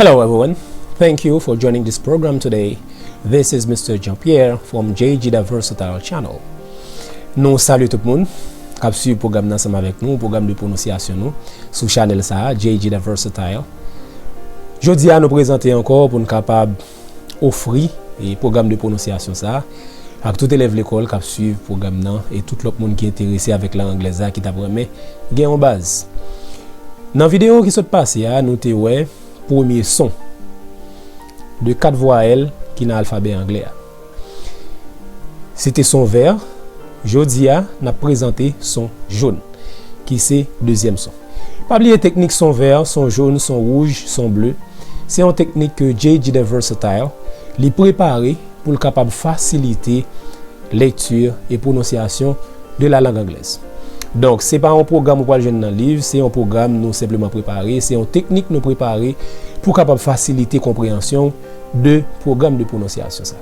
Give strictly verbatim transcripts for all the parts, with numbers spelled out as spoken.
Hello everyone, thank you for joining this program today. This is Mister Jean-Pierre from J G The Versatile Channel. Nou salye tout moun k ap swiv pwogram nan ansanm avèk nou, pwogram de pwononsyasyon nou sou chanèl sa a, J G The Versatile. Jodi a nou prezante ankò pou n kapab ofri e pwogram de pwononsyasyon sa a ak tout elèv lekòl k ap swiv pwogram nan e tout lòt moun ki enterese avèk lang anglèz la ki t ap renmen gen yon baz. Nan videyo ki sot pase a, nou te wè premye son de kat vwayèl ki nan alfabè anglè a. Se te son vè, jodi a, n ap prezante son jòn, ki se dezyèm son. Pa bliye teknik son vè, son jòn, son wouj, son ble, se yon teknik ke J G The Versatile, li prepare pou l kapab fasilite lekti e pwononsyasyon de la langue anglaise. Donk, se pa yon pwogram ou pral jwenn nan liv, se yon pwogram nou senpleman prepare, se yon teknik nou prepare pou kapab fasilite konpreyansyon de pwogram de pwononsyasyon sa.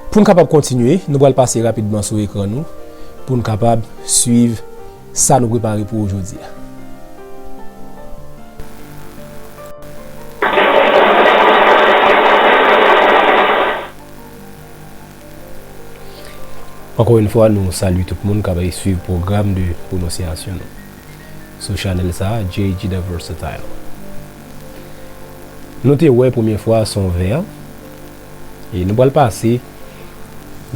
Pou n kapab kontinye, nou pral pase rapidman sou ekran nou pou n kapab swiv sa nou prepare pou ou jodi a. Ankò yon fwa, nou salye tout moun k ap swiv pwogram de pwononsyasyon nou sou chanèl sa a, J G The Versatile. Nou te wè premye fwa son vè, e nou pral pase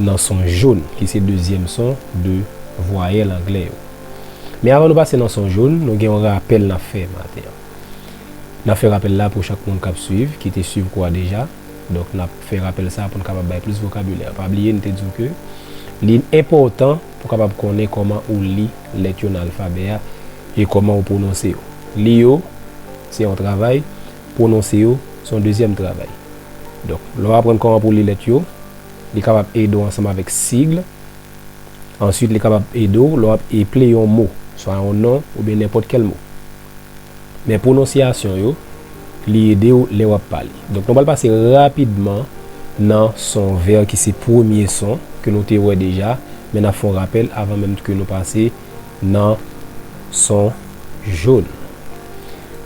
nan son jòn, ki se dezyèm son de vwayèl anglè yo. Men avan nou pase nan son jòn, nou gen yon rapèl n ap fè maten an. N ap fè rapèl la pou chak moun k ap swiv, ki te swiv kou a deja. Donk, n ap fè rapèl sa a pou n kapab bay plis vokabilè. Pa bliye, n te di w ke li enpòtan pou w kapab konnen kòman ou li lèt yo nan alfabè a e kòman ou pwononse yo. Li yo, se yon travay, pwononse yo, se yon dezyèm travay. Donk, lè w aprann kòman pou w li lèt yo, li kapab ede w ansanm avèk sig. Answit, li kapab ede w lè w ap eple yon mo, swa yon non oubyen nenpòt kèl mo. Men pwononsyasyon yo, li ede w lè w ap pale. Donk, nou pral pase rapidman nan son vè ki se premye son ke nou te wè deja, men n ap fè yon rapèl avan menm ke nou pase nan son jòn.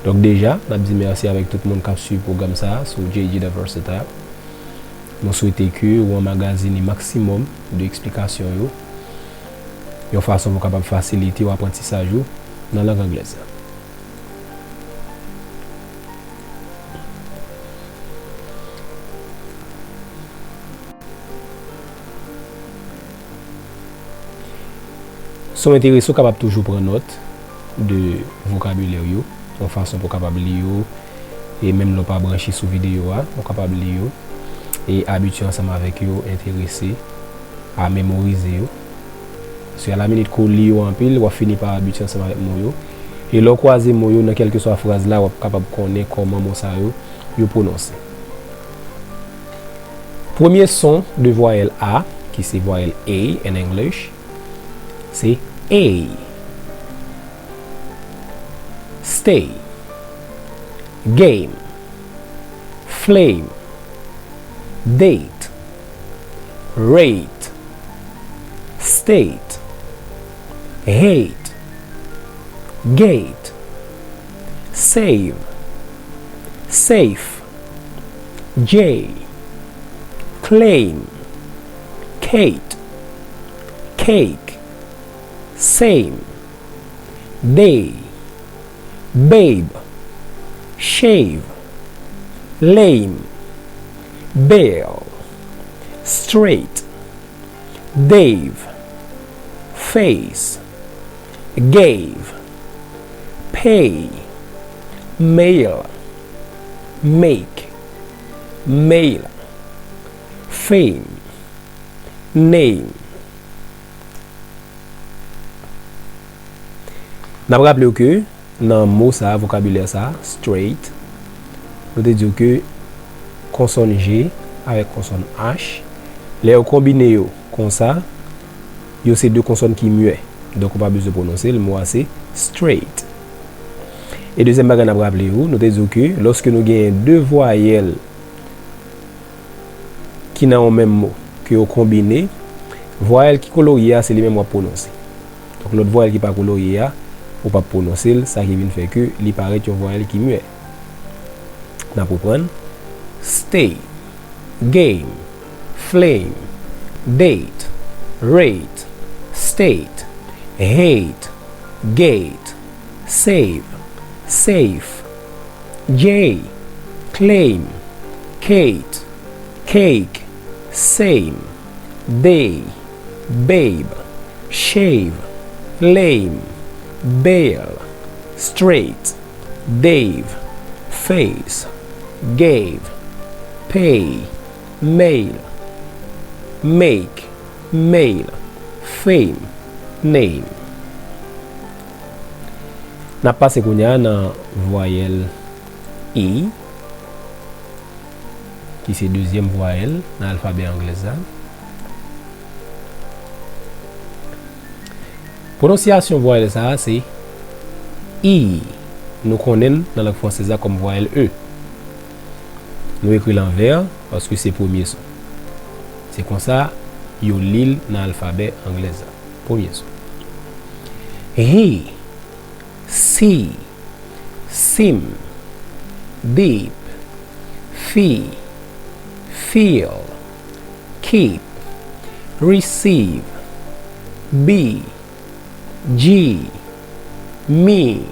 Donk, deja, n ap di mèsi avèk tout moun k ap swiv pwogram sa a sou J G The Versatile. Nou swete ke w anmagazine maksimòm de eksplikasyon yo, yon fason pou w kapab fasilite w aprantisaj ou nan lang anglèz la. Si w enterese, w kapab toujou pran nòt de vokabilè yo, yon fason pou w kapab li yo, e menm lè w pa branche sou videyo a, w kapab li yo, e abitye ansanm avèk yo, enterese a memorize yo. Paske alaminit ke w li yo anpil, w ap fini pa abitye ansanm avèk mo yo. E lè w kwaze mo yo nan kèlkeswa fraz la, w ap kapab konnen kòman mo sa yo, yo pwononse. Premye son de vwayèl A, ki se vwayèl A in English, se A. Stay. Game. Flame. Date. Rate. State. Hate. Gate. Save. Safe. J. Claim. Kate. Cake. Same. Day. Babe. Shave. Lame. Bell. Straight. Dave. Face. Gave. Pay. Mail. Make. Mail. Fame. Name. N ap raple w ke nan mo sa a, vokabilè sa a, straight, nou te di w ke konsòn G avèk konsòn H, lè yo konbine yo konsa, yo se de konsòn ki muet. Donk, ou pa bezwen pwononse l, mo a se straight. E dezyèm bagay n ap raple w, nou te di w ke lòske nou genyen de vwayèl ki nan yon menm mo, ke yo konbine, vwayèl ki kolorye a, se li menm w ap pwononse. Donk, lòt vwayèl ki pa kolorye a, ou p ap pwononse l, sa ki vin fè ke li parèt yon vwayèl ki muet. N ap reprann. Stay, game, flame, date, rate, state, hate, gate, save, safe, J, claim, Kate, cake, same, day, babe, shave, lame, bail, straight, Dave, face, gave, pay, mail, make, mail, fame, name. N ap pase kounye a nan vwayèl E, ki se dezyèm vwayèl nan alfabè anglèz la. Pwononsyasyon vwayèl sa a se E. Nou konnen l nan lang fransèz la kòm vwayèl E. Nou ekri l anvè paske se premye son. Se konsa yo li l nan alfabè anglèz la. Premye son. He, see, seem, deep, fee, feel, keep, receive, be, G, me,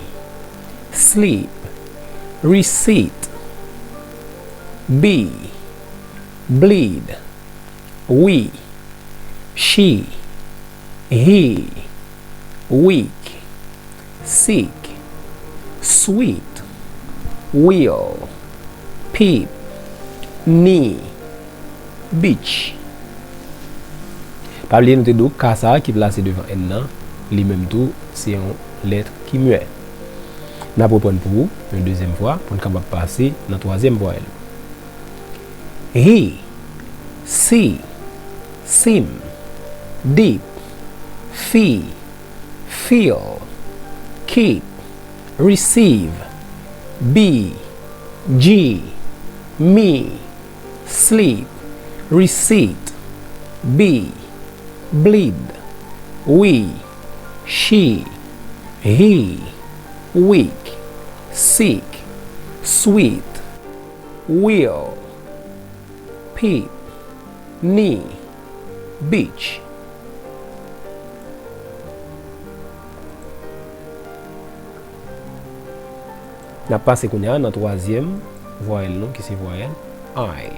sleep, receipt, be, bleed, we, she, he, week, sick, sweet, will, peep, knee, beach. Pa bliye nou te di w K sa a ki plase devan N nan, li menm tou, se yon lèt ki mwè. N ap reprann pou ou yon dezyèm fwa pou n kapab pase nan twazyèm vwayèl. He, see, seem, deep, fee, feel, keep, receive, be, G, me, sleep, receipt, be, bleed, we, she, he, week, sick, sweet, will, peep, knee, beach. N ap pase kounye a nan twazyèm vwayèl nou ki se vwayèl I.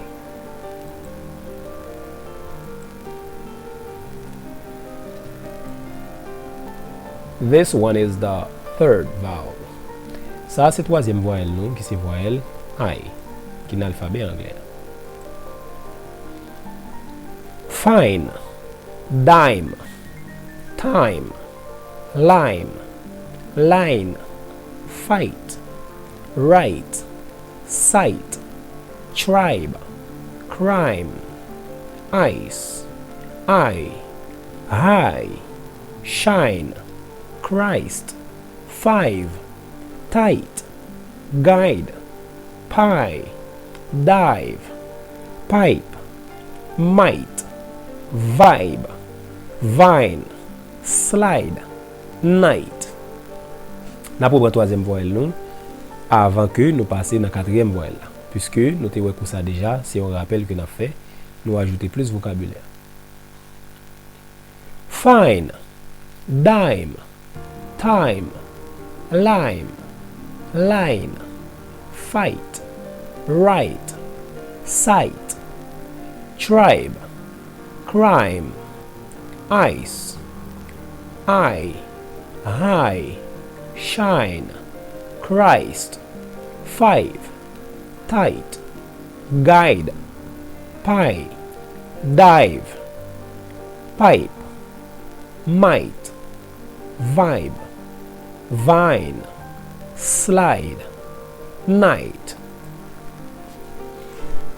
This one is the third vowel. Sa a se twazyèm vwayèl nou ki se vwayèl I ki nan alfabè anglè a. Fine, dime, time, lime, line, fight, right, sight, tribe, crime, ice, eye, high, shine, Christ, five, tight, guide, pie, dive, pipe, might, vibe, vine, slide, night. N ap reprann twazyèm vwayèl nou avan ke nou pase nan katriyèm vwayèl la. Piske nou te wè kou sa deja, se yon rapèl ke n ap fè, nou ajoute plis vokabilè. Fine, dime, time, lime, line, fight, right, sight, tribe, crime, ice, eye, high, shine, Christ, five, tight, guide, pie, dive, pipe, might, vibe, vine, slide, night.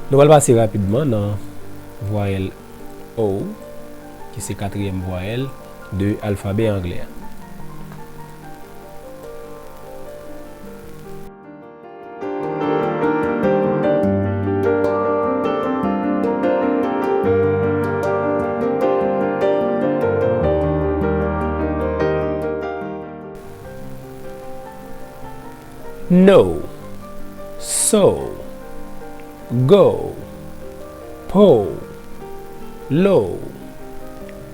Nou pral pase rapidman nan vwayèl O, ki se katriyèm vwayèl de alfabè anglè a. No, so, Go, po, lo,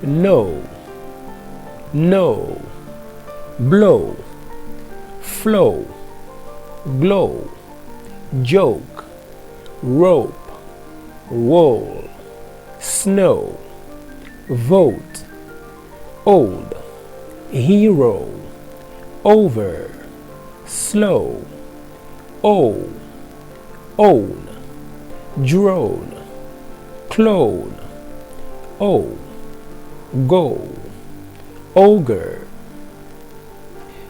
no, no, blow, flow, glow, joke, rope, wall, snow, vote, old, hero, over, slow, owe, own, drone, clone, o, go, ogre.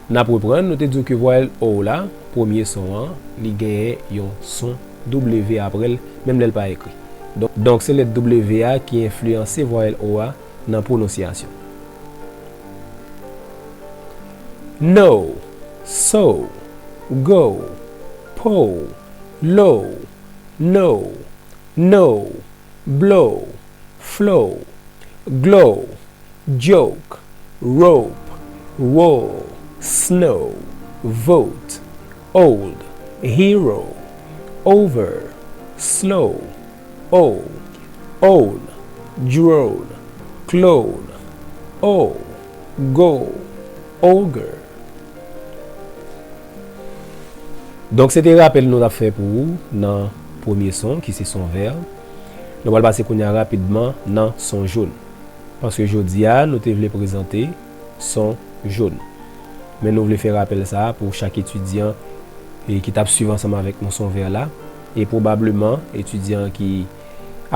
N ap reprann, nou te di w ke vwayèl o la, premye son an, li genyen yon son W apre l, menm lè l pa ekri. Donk, donk se lèt W a ki enfliyanse vwayèl o a nan pwononsyasyon. No, so, go, po, lo, no, no, blow, flow, glow, joke, rope, wall, snow, vote, old, hero, over, slow, o, own, drone, clone, o, go, ogre. Donk, se te rapèl nou t ap fè pou ou nan premye son, ki se son vè. Nou pral pase kounye a rapidman nan son jòn. Paske jodi a, nou te vle prezante son jòn. Men nou vle fè rapèl sa a pou chak etidyan, e, ki t ap swiv ansanm avèk nou son vè la. E pwobableman, etidyan ki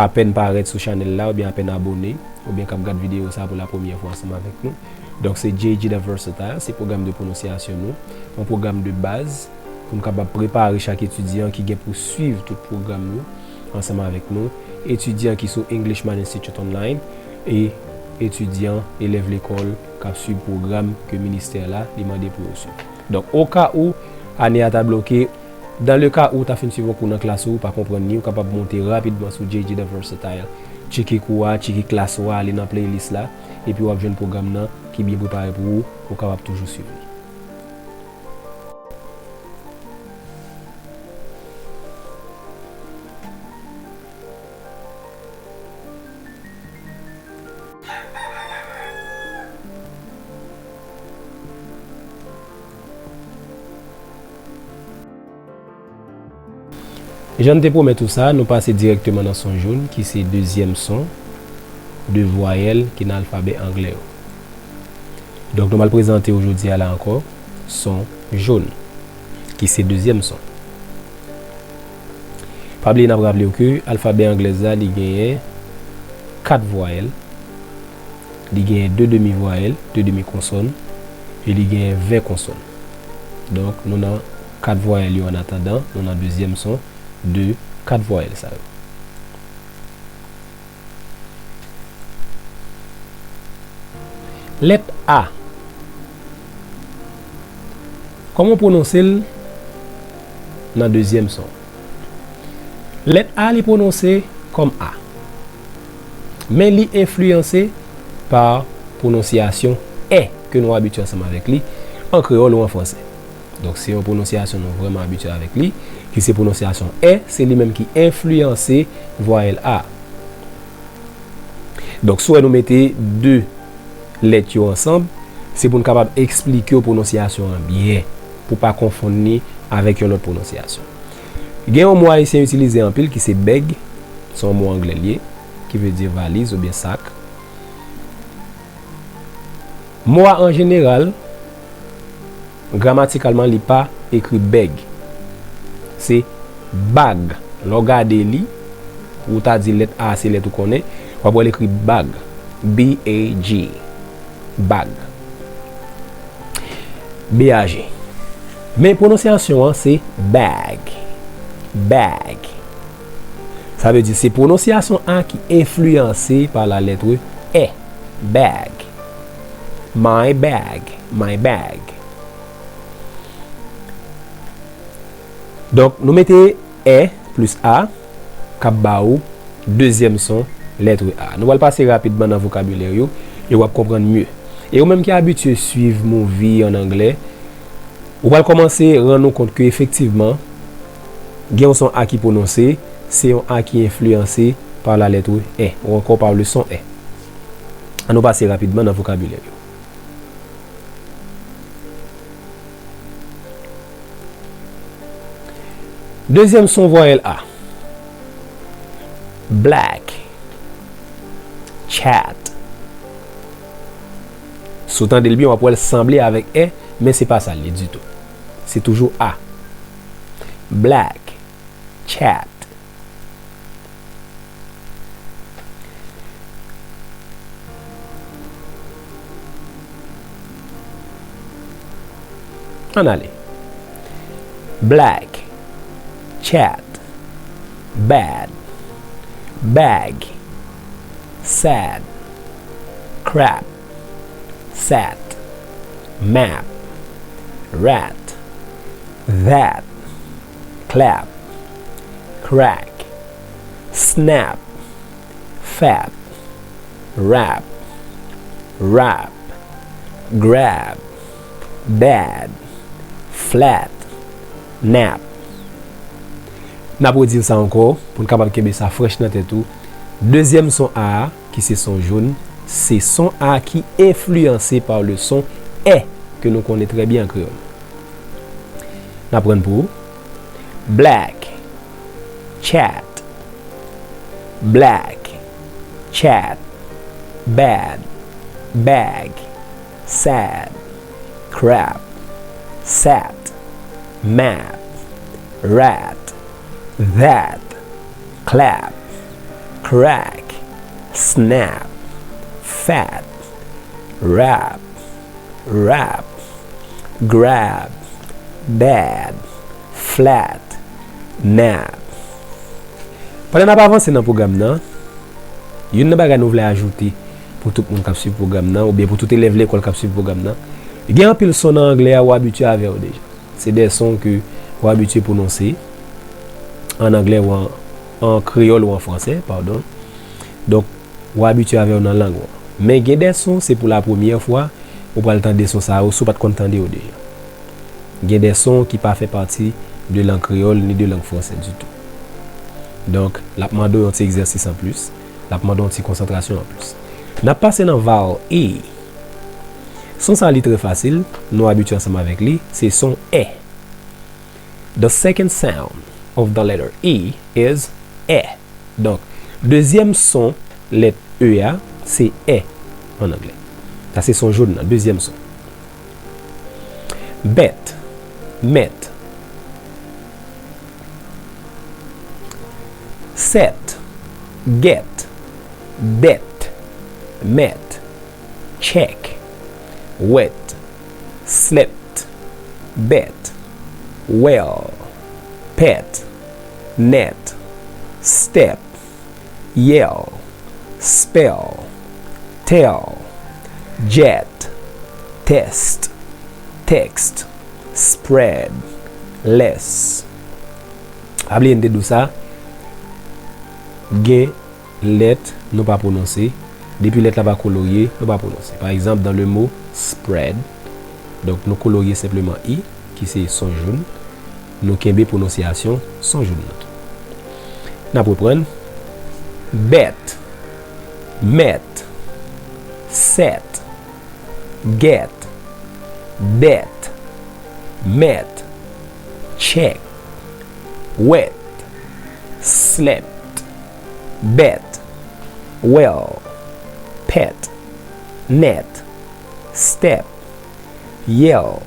apèn parèt sou chanèl la, oubyen apèn abone, oubyen k ap gad videyo sa a pou la premyè fwa ansanm avèk nou. Donk, se J G The Versatile, se pwogram de pwononsyasyon nou, yon pwogram de baz pou n kapab prepare chak etidyan ki gen pou swiv tout pwogram yo ansanm avèk nou, etidyan ki sou Englishman Institute Online e etidyan, elèv lekòl k ap swiv pwogram ke ministè la li mande pou yo swiv. Donk, oka ou ane a ta bloke, dans le cas ou ta fin swiv yon kou nan klas ou, ou pa konprann li, ou kapab monte rapidman sou J G The Versatile, tcheke kou a, tcheke klas ou a, ale nan playlist la, epi w ap jwenn pwogram nan ki byen prepare pou ou, ou kapab toujou swiv li. Jan n te pwomèt ou sa, nou pase dirèkteman nan son jòn, ki se dezyèm son de vwayèl ki nan alfabè anglè yo. Donk, nou pral prezante w jodi a la ankò son jòn, ki se dezyèm son. Pa bliye, n ap raple w ke alfabè anglèz la, li genyen kat vwayèl, li genyen de demi vwayèl, de demi konsòn, e li genyen ven konsòn. Donk, nou nan kat vwayèl yo, an atandan, nou nan dezyèm son de kat vwayèl sa yo. Lèt A. Kòman w pwononse l nan dezyèm son? Lèt A, li pwononse kòm A. Men li enfliyanse pa pwononsyasyon è ke nou abitye ansanm avèk li an kreyòl ou an fransè. Donk, se yon pwononsyasyon nou vrèman abitye avèk li, ki se pwononsyasyon è, se li menm ki enfliyanse vwayèl A. Donk, si w wè nou mete de lèt yo ansanm, se pou n kapab eksplike w pwononsyasyon an byen, pou w pa konfonn li avèk yon lòt pwononsyasyon. Gen yon mo ayisyen itilize anpil ki se bag, se yon mo anglè l ye, ki vle di valiz oubyen sak. Mo a an jeneral, gramatikalman, li pa ekri bag. Se bag. Lè w gade li, ou ta di lèt A se lèt ou konnen, w ap wè l ekri bag. B A G. Bag. B A G. Men pwononsyasyon an se bag. Bag. Sa vle di se pwononsyasyon A ki enfliyanse pa la lettre è. Bag. My bag. My bag. Donk, nou mete è plis a k ap ba ou dezyèm son lèt A. Nou pral pase rapidman nan vokabilè yo e w ap konprann mye. E ou menm ki abitye swiv movie an anglè, ou pral kòmanse rann ou kont ke efektivman, gen yon son A ki pwononse, Se yon A ki enfliyanse pa la lettre E, ou ankò pa le son E. Ann nou pase rapidman nan vokabilè yo. Dezyèm son vwayèl A. Black. Chat. Si w tande l byen, w ap wè l sanble avèk E, men se pa sa l ye ditou. Se toujou A. Black. Chat. Ann ale. Black. Chat. Bad. Bag. Sad. Crap. Sat. Map. Rat. That. Clap. Crack. Snap. Fat. Rap. Rap. Grab. Bad. Flat. Nap. N ap redi l sa ankò, pou n kapab kenbe sa frèch nan tèt ou. Dezyèm son A a, ki se son jòn, se son A ki enfliyanse pa le son E ke nou konnen trè byen an kreyòl. N ap pran pou ou. Black. Chat. Black. Chat. Bad. Bag. Sad. Crap. Sat. Map. Rat. That. Clap. Crack. Snap. Fat. Rap. Rap. Grab. Bad. Flat. Nap. Pandan n ap avanse nan pwogram nan, youn nan bagay nou vle ajoute pou tout moun k ap swiv pwogram nan, oubyen pou tout elèv lekòl k ap swiv pwogram nan, gen anpil son nan anglè a ou abitye avè yo deja. Se de son ke ou abitye pwononse an anglè ou an, an kreyòl ou an fransè, padon. Donk, ou abitye avè yo nan lang ou an. Men gen de son, se pou la premyè fwa ou pral tande son sa yo, si w pa t konn tande yo deja. Gen de son ki pa fè pati de lang kreyòl ni de lang fransè ditou. Donk, l ap mande w yon ti egzèsis anplis, l ap mande w yon ti konsantrasyon anplis. N ap pase nan vowel E. Son sa li trè fasil, nou abitye ansanm avèk li, se son E. The second sound of the letter E is E. Donk, dezyèm son lèt E a, se E an anglè. Sa se son jòn nan, dezyèm son. Bet, met. Set, get, det, met, check, wet, slept, bet, well, pet, net, step, yell, spell, tell, jet, test, text, spread, less. Pa bliye n te di w sa, gen lèt nou pa pwononse. Depi lèt la pa kolorye, nou pa pwononse. Pa egzanp, dans le mot spread, donk nou kolorye senpleman I, ki se son jòn. Nou kenbe pwononsyasyon son jòn nan tou. N ap reprann. Bet, met, set, get, det, met, check, wet, slept, bet, well, pet, net, step, yell,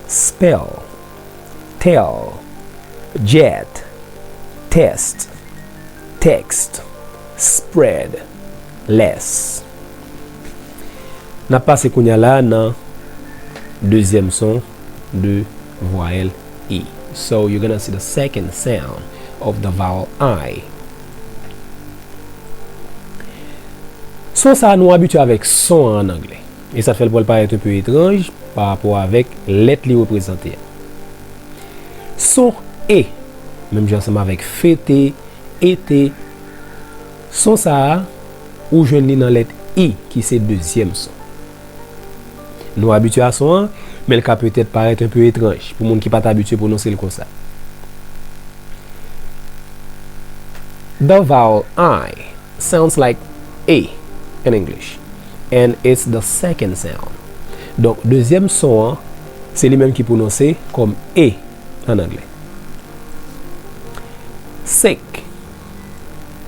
spell, tell, jet, test, text, spread, less. N ap pase kounye a la nan dezyèm son de vwayèl I. So you're gonna see the second sound of the vowel I. Son sa a nou abitye avèk son an ann anglè. E sa fè l pral parèt un peu etranj pa rapò avèk lèt li reprezante a. Son E, menm jan ansanm avèk fete, ete, son sa a, ou jwenn li nan lèt I, ki se dezyèm son. Nou abitye a son an, men l ka petèt parèt un peu etranj pou moun ki pa t abitye pwononse l konsa. The vowel I sounds like A in English, and it's the second sound. Donk, dezyèm son an, se li menm ki pwononse kòm E ann anglè. Sick,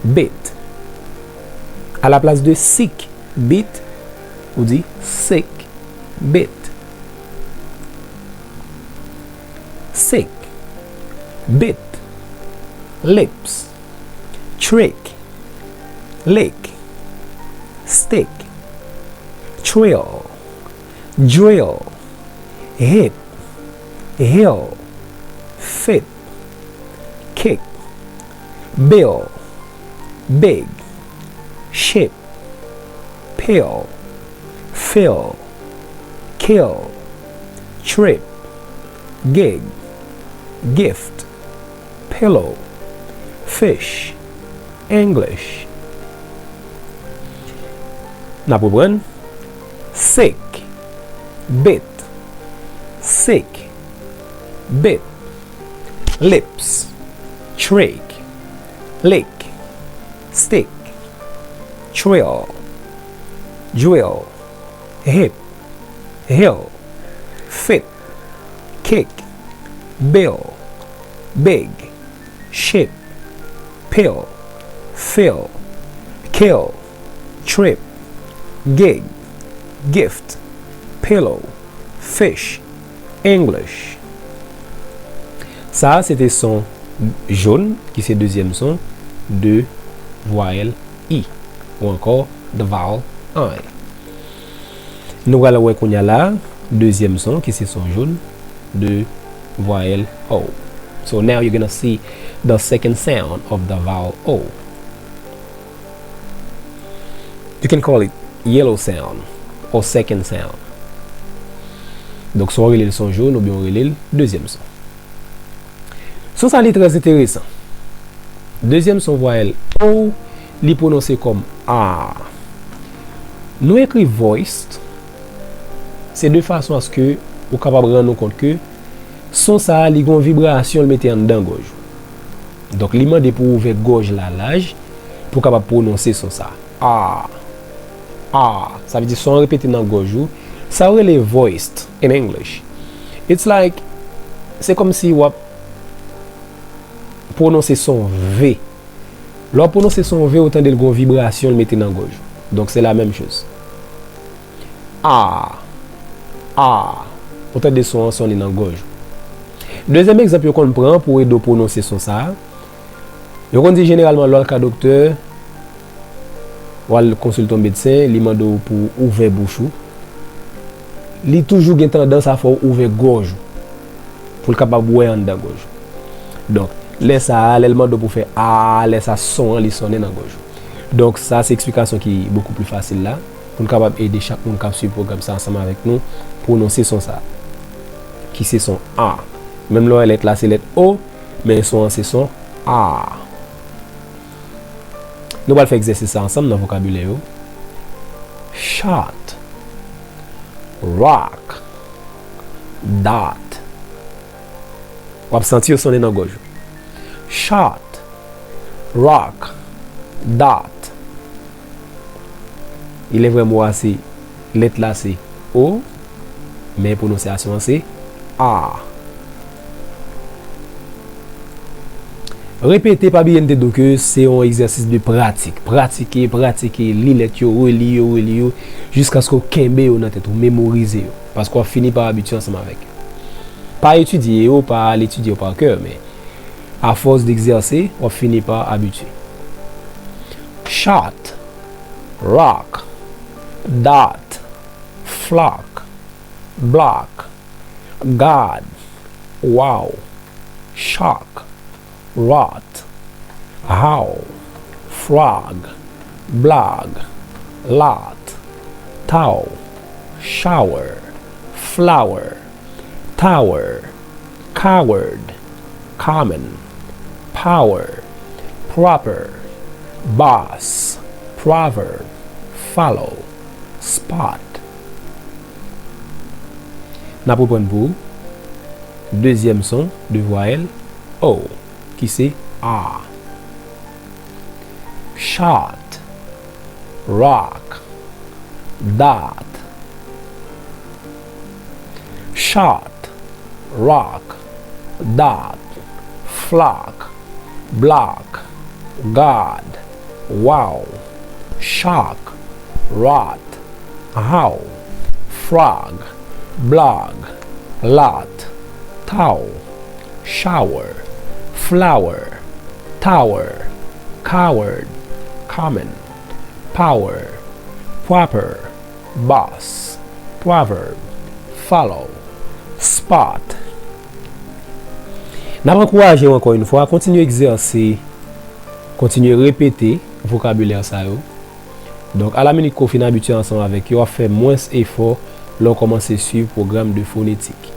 bit. Alaplas de sick, bit, ou di sick, bit. Sick, bit, lips, trick, lick, stick, trill, drill, hip, hill, fit, kick, bill, big, ship, pill, fill, kill, trip, gig, gift, pillow, fish, English. N ap reprann. Sick, bit, sick, bit, lips, trick, lick, stick, trill, drill, hip, hill, fit, kick, bill, big, ship, pill, fill, kill, trip, gig, gift, pillow, fish, English. Sa a se te son jòn, ki se dezyèm son de vwayèl I, ou ankò the vowel I. Nou pral wè kounye a la, dezyèm son, ki se son jòn de vwayèl O. So now you're gonna see the second sound of the vowel O. You can call it yellow sound or second sound. Donk, swa w rele l son jòn oubyen w rele l dezyèm son. Son sa li trè enteresan. Dezyèm son vwayèl O, li pwononse kòm A. Nou ekri voiced, se de fason aske ou kapab rann ou kont ke son sa a, li gon vibrasyon l mete anndan gòj ou. Donk, li mande pou w ouvè gòj la laj pou w kapab pwononse son sa a. A. A. Sa vle di son an repete nan gòj ou. Sa yo rele voiced in English. It's like, se kòmsi w ap pwononse son V. Lè w ap pwononse son V, ou tande l gon vibrasyon l mete nan gòj ou. Donk, se la menm choz. A. A. Ou tande son an sonnen nan gòj ou. Dezyèm egzanp yo konn pran pou ede w pwononse son sa a. Yo konn di jeneralman lè w al ka doktè, w al konsilte yon medsen, li mande w pou w ouvè bouch ou. Li toujou gen tandans a fè w ouvè gòj ou pou l kapab wè anndan gòj ou. Donk, lè sa a, lè l mande w pou w fè A, lè sa son an li sonnen nan gòj ou. Donk, sa se eksplikasyon ki bokou pli fasil la, pou n kapab ede chak moun k ap swiv pwogram sa ansanm avèk nou pwononse son sa, ki se son A. Menm lè w wè lèt la se lèt O, men son an se son A. Nou pral fè egzèsis sa ansanm nan vokabilè yo. Shot, rock, dot. W ap santi yo sonnen nan gòj ou. Shot, rock, dot. Il est vrai mo a se, lèt la se O, men pwononsyasyon an se A. Repete, pa bliye n te di w ke se yon egzèsis de pratik. Pratike, pratike, li lèt yo, reli yo, reli yo, jiskaske w kenbe yo nan tèt ou, memorize yo. Paske w ap fini pa abitye ansanm avèk yo. Pa etidye yo, pa al etidye yo pa kè, men afòs degzèse, w ap fini pa abitye. Shot, rock, dot, flock, block, god, wow, shock, rot, how, frog, blog, lot, tow, shower, flower, tower, coward, common, power, proper, boss, proverb, follow, spot. N ap reprann pou ou dezyèm son de vwayèl O, ki se A. Shot, rock, dot. Shot, rock, dot, flock, block, god, wow, shock, rot, how, frog, blog, lot, tow, shower, flower, tower, coward, common, power, proper, boss, proverb, follow, spot. N ap ankouraje w ankò yon fwa, kontinye egzèse, kontinye repete vokabilè sa yo. Donk, alaminit ke w fin abitye ansanm avèk yo, w ap fè mwens efò lè w kòmanse swiv pwogram de fonetik.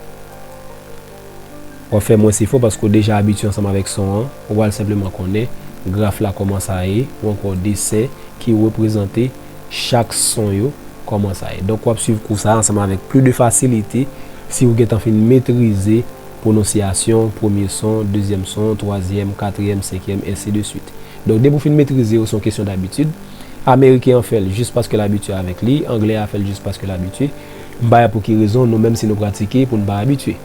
W ap fè mwens efò paske w deja abitye ansanm avèk son an. Ou pral senpleman konnen graf la kòman sa ye, ou ankò desen ki reprezante chak son yo kòman sa ye. Donk, w ap swiv kou sa a ansanm avèk plis de fasilite si w gentan fin metrize pwononsyasyon, premye son, dezyèm son, twazyèm, katriyèm, senkyèm, ensi de swit. Donk, depi w fin metrize yo, se yon kesyon dabitid. Ameriken an fè l jis paske l abitye avèk li, anglè a fè l jis paske l abitye. M pa wè pou ki rezon, nou menm, si nou pratike, pou n pa abitye.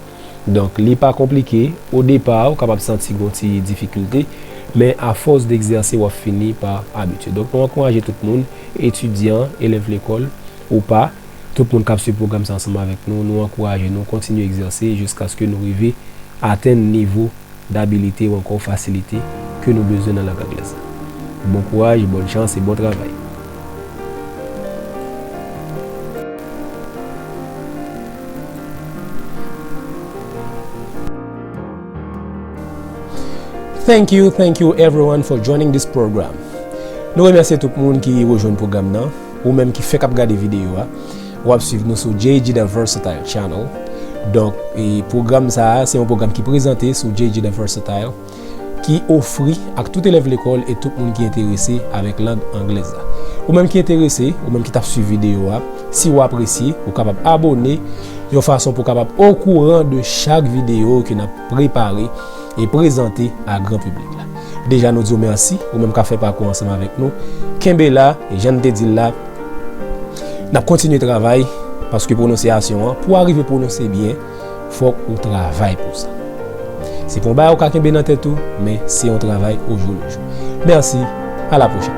Donk, li pa konplike. O depa, ou kapab santi gon ti difikilte, men afòs de egzèse, w ap fini pa abitye. Donk, nou ankouraje tout moun, etidyan, elèv lekòl, ou pa, tout moun k ap swiv pwogram sa ansanm avèk nou, nou ankouraje nou kontinye egzèse jiskaske nou rive atenn nivo dabilite ou ankò fasilite ke nou bezwen nan lang anglè sa. Bon kouraj, bòn chans e bon travay. Thank you, thank you everyone for joining this program. Nou remèsye tout moun ki rejwenn pwogram nan, ou menm ki fèk ap gade videyo a. W ap swiv nou sou J G The Versatile Channel. Donk, e, pwogram sa a, se yon pwogram ki prezante sou J G The Versatile, ki ofri ak tout elèv lekòl e tout moun ki enterese avèk lang anglèz la. Ou menm ki enterese, ou menm ki t ap swiv videyo a, si w apresye, ou kapab abòne yon fason pou w kapab okouran de chak videyo ke n ap prepare e prezante a gran piblik la. Deja, nou di w mèsi, ou menm k ap fè pakou ansanm avèk nou. Kenbe la, e jan n te di l la, n ap kontinye travay, paske pwononsyasyon an, pou w arive pwononse byen, fòk ou travay pou sa. Se pa yon bagay ou ka kenbe nan tèt ou, men se yon travay o jou le jou. Mèsi, a la pwochèn.